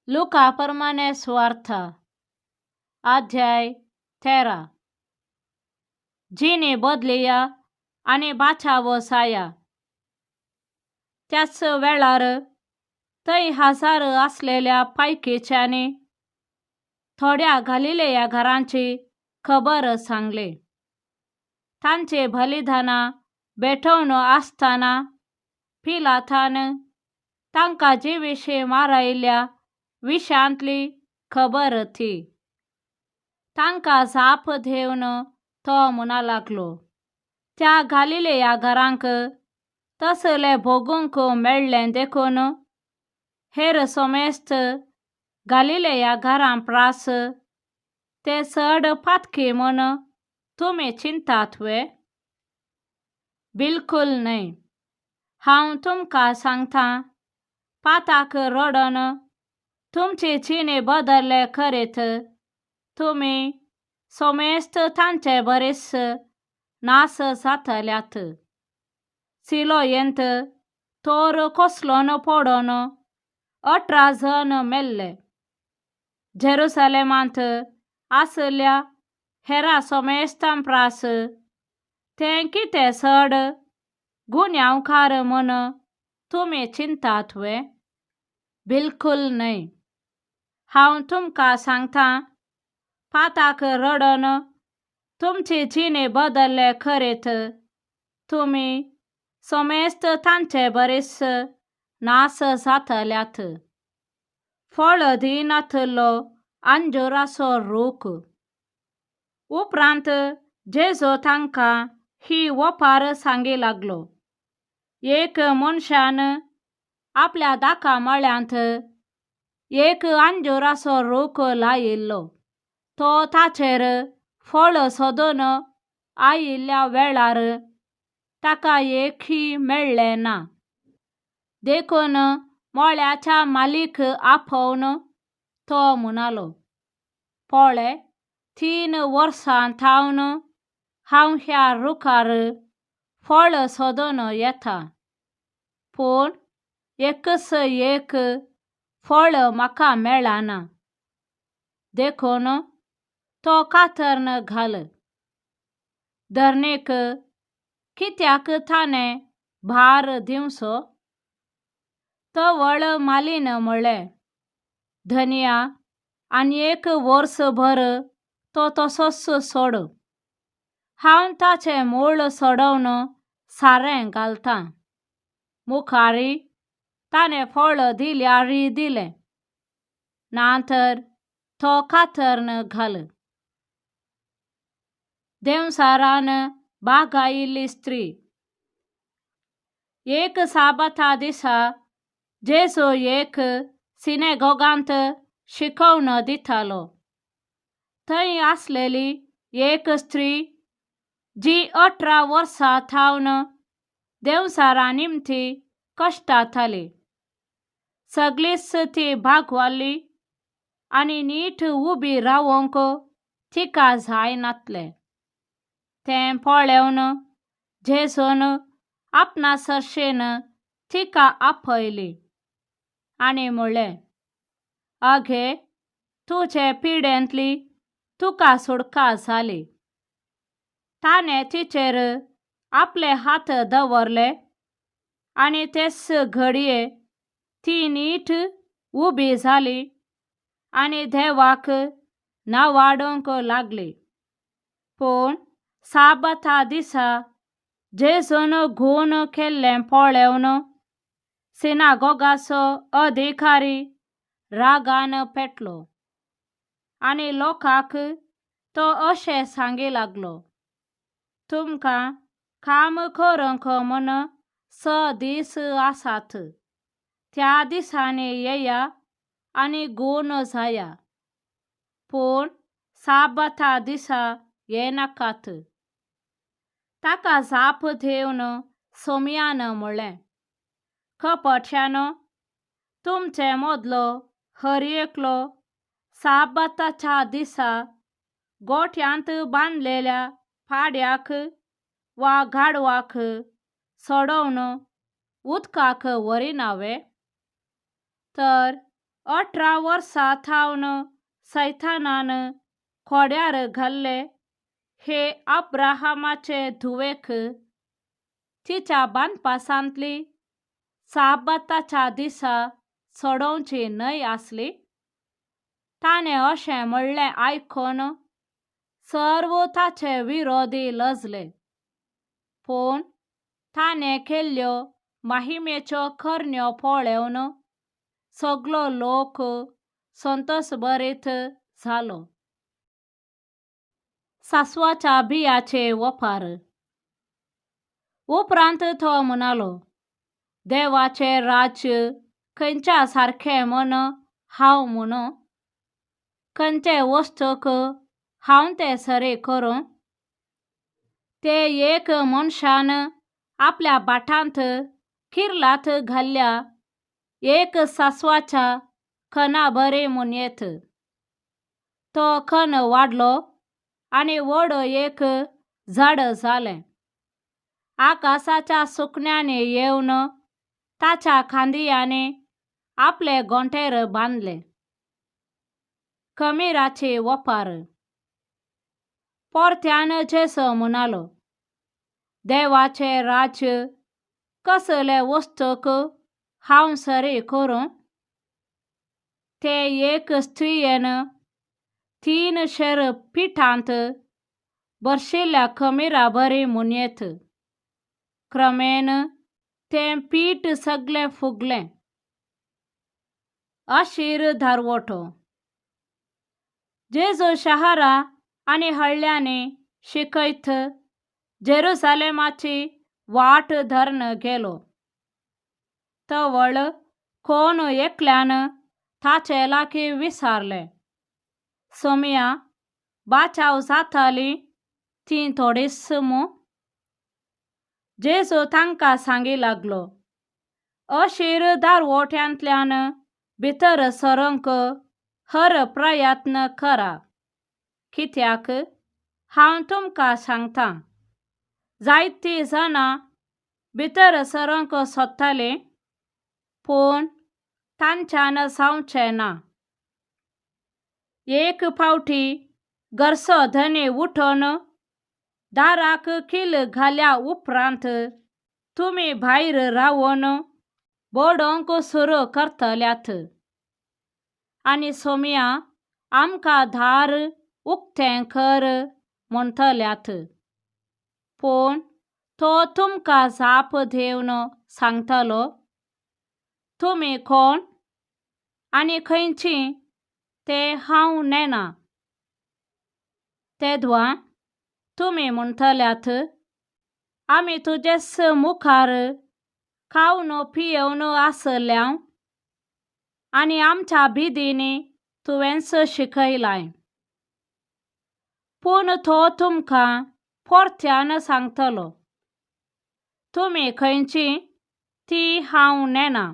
लुका प्रमाणे सुवार्थ, अध्याय 13. जिणे बदलिया आनी बाचावो जाया. त्याच वेळार थंय हजार आसलेल्या पायकीच्यांनी थोड्या घालिलेया घरांची खबर सांगली. तांचे बलिदानां भेटोवन आसतना पिलातान तांकां जिविशीं मारायिल्ल्या विशांतली खबर ती. तांकां जाप दिवन तो म्हणा लागलो, त्या घालिलेया घरांक तसले भोगूंक मेळ्ळें देखून हेर समेस्त घालिलेया घरां प्रास ते चड पातकी म्हूण तुमी चिंतात वे? बिलकुल न्हय. हांव तुमकां सांगता, पाताक रडोन तुमची जिणे बदल्ले करीत तुमी समेस्त तांचे बरेच नास जातल्यात. सिलोयेंत तोर कोसलोन पडोन 18 जण मेल्ले. जेरुसलेमांत आशिल्ल्या हेरा समेस्तां प्रास तें कितें चड गुन्यांवकार म्हूण तुमी चिंतात वे? बिलकुल न्हय. हांव तुमकां सांगता, पाताक रडोन तुमची जिणे बदल्ले करीत तुमी समेस्त तांचे बरेच नास जातल्यात. फळ दिनातलो अंजुराचो रूख. उपरांत जेजू तांकां ही ओपार सांगी लागलो. एक मनशान आपल्या दाका मळ्यांत एक अंजुराचो रूख लायिल्लो. तो ताचेर फळ सोदून आयिल्ल्या वेळार ताका एकूय मेळ्ळें ना. देखून मळ्याच्या मालीक आपोवन तो म्हणालो, पळय, 3 वर्सां थावन हांव ह्या रुखार फळ सोदून येता, पूण एकच एक फळ म्हाका मेळना. देखून तो कातरन घाल. धरणीक कित्याक ताणें भार दिवचो? तवळ मालीन म्हळें, धनया, आनी एक वर्सभर तो तसोच सोड. हांव ताचें मूळ सोडोवन सारें घालतां. मुखारी ताणें फळ दिल्यार दिलें, ना तर तो कातरन घाल. देंवचारान बागायिल्ली स्त्री. एक साबाता दिसा जेजू एक सिनेगोगांत शिकोवन दितालो. थंय आसलेली एक स्त्री जी 18 वर्सां थावन देंवचारा निमती कश्टाताली. सगळीच ती बागवाल्ली आनी नीट उबी रावंक तिका जायनातलें. तें पळोवन जेजून आपणा सरशेन तिका आपयली आनी म्हळें, आगे, तुजे पिडेंतली तुका सुटका जाली. ताणें तिचेर आपले हात दवरले आनी तेच घडये ती नीट उबी जाली आनी देवाक नावाडूंक लागली. पूण साबाता दिसा जेजून गूण केल्लें पळोवन सिनागोगाचो अधिकारी रागान पेटलो आनी लोकांक तो अशें सांगी लागलो, तुमकां काम करूंक म्हूण 6 दीस आसात. त्या दिसांनी येया आनी गूण जाया, पूण साबाता दिसा येनाकात. ताका जाप दिवन सोम्यान म्हळें, कपट्यानो, तुमचे मदलो हर एकलो साबाताच्या दिसा गोठ्यांत बांदलेल्या पाड्याक वा गाडवाक सोडोवन उदकाक व्हरिना वे? तर 18 वर्सां थावन सैतानान खोड्यार घाल्ले हे अब्राहमाचे धुवेक तिच्या बांदपासांतली साबाताच्या दिसा सोडोवची न्हय आसली? ताणें अशें म्हणलें आयकून सर्व ताचे विरोधी लजले, पूण ताणें केल्ल्यो माहिमेच्यो करण्यो पळोवन सगलो लोक संतोशभरीत जालो. सासवाच्या बियाचे वपार. उपरांत तो म्हणालो, देवाचें राज्य खंयच्या सारकें म्हूण हांव म्हणू? खंयचे वस्तूक हांव तें सरी करूं? ते एक मनशान आपल्या भाटांत किर्लात घाल्ल्या एक सासवाच्या खणा बरी म्हणयेत. तो खण वाडलो आनी व्हड एक झाड जालें. आकाशाच्या सुकण्यांनी येवन ताच्या खांदयांनी आपले गोंटेर बांदले. कमिराची वपार. परत्यान जेजू म्हणालो, देवाचें राज्य कसले वस्तूक हांव सरी करूं? ते एक स्त्रियेन 3 शेर पिठांत भरशिल्ल्या खमिरा बरी म्हणयेत. क्रमेण तें पीठ सगलें फुगलें. अशीर दारवटो. जेजू शहरां आनी हळ्ळ्यांनी शिकयत जेरुजालेमाची वाट धरून गेलो. तवळ कोण एकल्यान ताचे लागीं विचारलें, सोमया बाचाव जाताली ती थोडीच मू? जेजू तांकां सांगी लागलो, अशीर दारवट्यांतल्यान भितर सरूंक हर प्रयत्न करा, कित्याक हांव तुमकां सांगतां, जायतीं जाणां भितर सरूंक सोदतालीं पूण तांच्यान जावचें ना. एक फावटी घरचो धनी उठून दाराक कील घाल्या उपरांत तुमी भायर रावन बडोवंक सुरू करतल्यात आनी सोमया आमकां दार उक्तें कर म्हणटल्यात. पूण तो तुमकां जाप दिवन सांगतलो, तुमी कोण आनी खंयची तें हांव नेणा. तेद्वां तुमी म्हणटल्यात, आमी तुजेच मुखार खावन पियेवन आसल्या आनी आमच्या बिदींनी तुवेंच शिकयलाय. पूण तो तुमकां परत्यान सांगतलो, तुमी खंयची ती हांव नेणा.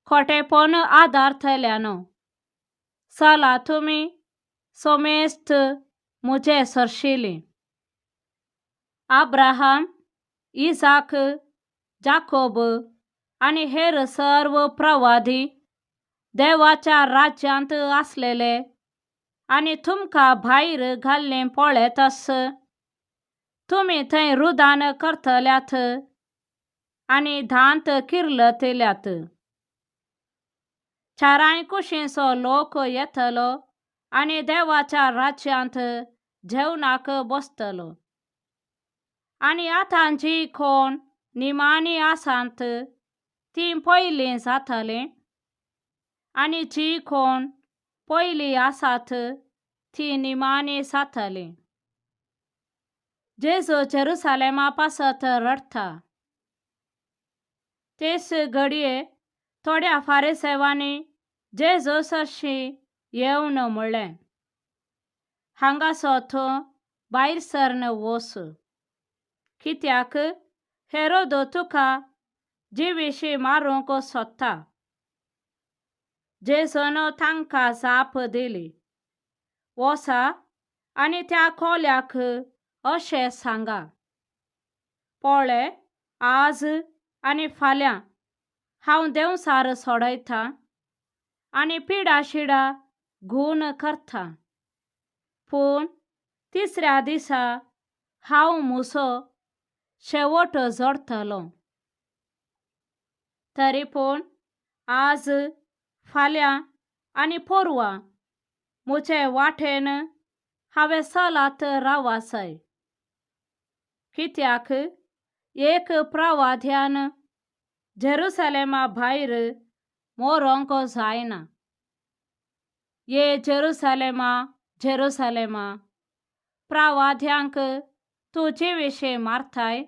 खोटेपण आदारतल्यान चला तुमी सोमेस्त म्हजे सरशिली. अब्राहम, इसाक, जाकोब आनी हेर सर्व प्रवादी देवाच्या राज्यांत आसलेले आनी तुमकां भायर घाल्लें पळयतस तुमी थंय रुदान करतल्यात आनी दांत किर्लतल्यात. चारांय कुशींचो लोक येतलो आनी देवाच्या राज्यांत जेवणाक बसतलो. आनी आतां जी कोण निमाणी आसात तीं पयलीं जातलीं आनी जी कोण पयलीं आसात तीं निमाणी जातलीं. जेजू जेरुसालेमा पासत रडटा. तेच घडये थोड्या फारिसेवांनी जेजू सरशी येवन म्हणलें, हांगासो तूं भायर सरन वच, कित्याक हेरोद तुका जिविशी मारूंक सोदता. जेजून तांकां जाप दिली, वचा आनी त्या कोल्याक अशें सांगा, पळय आज आनी फाल्यां हांव देंवचार सोडयतां, आनी पिडाशिडा गूण करता, पूण तिसऱ्या दिसा हांव मुसो शेवट जोडटलो. तरी पूण आज, फाल्यां आनी पोरवां म्हजे वाटेन हांवें चलात रावासय, कित्याक एक प्रवाध्यान जेरुसलेमा भायर मोरोंक जायना. ये जेरुसलेमा, जेरुसलेमा, प्रवाध्यांक तूं जिविशीं मारताय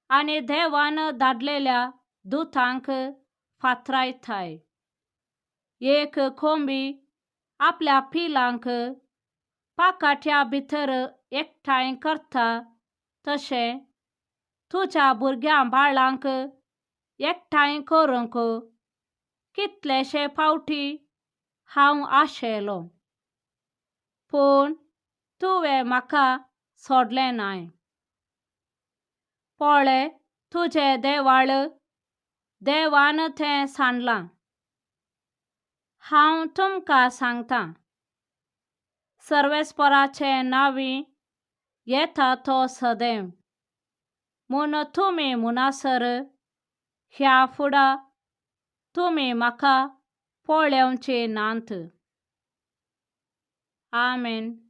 आनी देवान धाडलेल्या दुतांक फातरायताय. एक कोंबी आपल्या पिलांक पाकाट्या भितर एकठांय करता तशें तुज्या भुरग्यां बाळांक एकठांय करूंक कितलेशे फावटी हांव आशेलो, पूण तुवें म्हाका सोडलें नाय. पळय, तुजें देवाळ देवान तें सांडलां. हांव तुमकां सांगतां, सर्वेस्पराचें नांवी येता तो सदैव म्हूण तुमी म्हणसर ह्या फुडा तुमी म्हाका पळोवचे नात. आमेन.